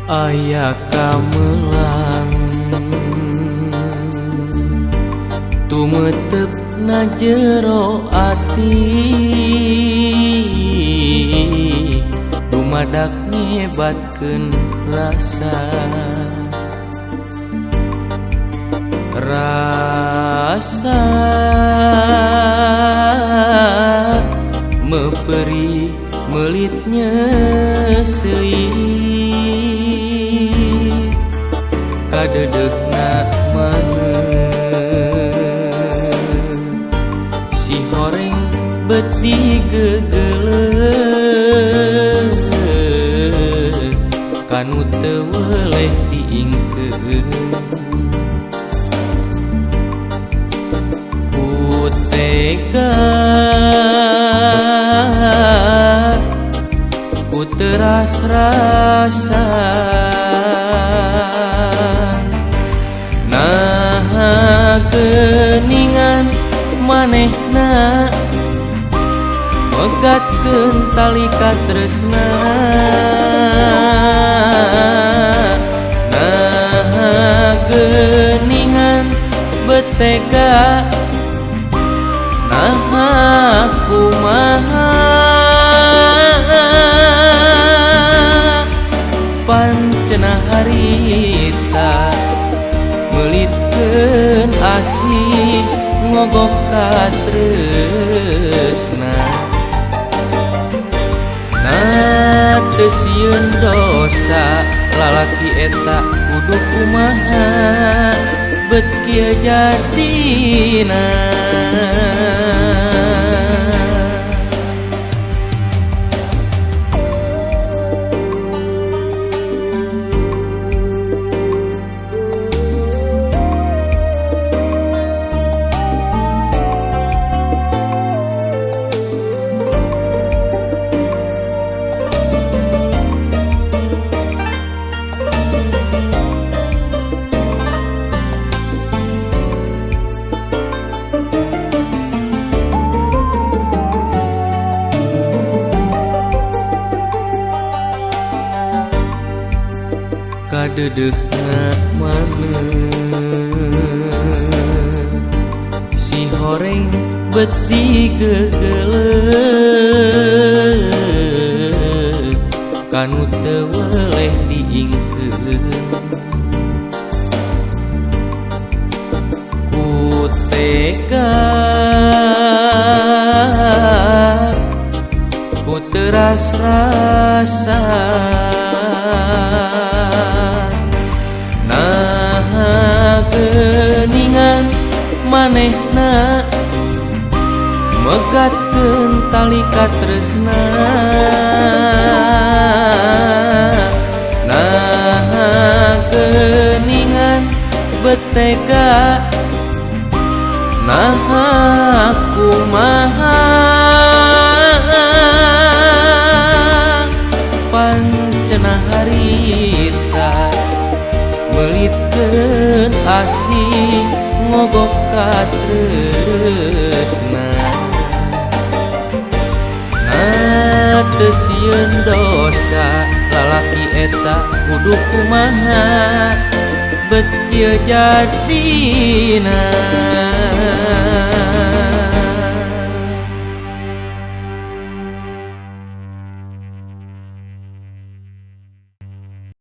Aya kamelang tumetep na jero ati dumadak nyebatkeun rasa rasa meperi melitnya seui kadedegna maneh si horeng beti gegeleuh kanu teu weleh diingkeun ku tega ku teras rasa. Nah geuningan manehna megatkeun tali katresna. Nah geuningan betega nah kumaha pancena harita meulitkeun asih ngogok katresna. Nah teu sieun dosa lalaki eta kudu kumaha bet kieu jadina. Kadedegna maneh si horeng beti gegeleuh kanu teu weleh diingkeun ku tega ku teras rasa. Nah geuningan manehna megatkeun tali katresna. Nah geuningan betega nah kumaha pancena harita meulitkeun asih ngogok katresna. Nah teu sieun dosa lalaki eta kudu kumaha bet kieu jadina.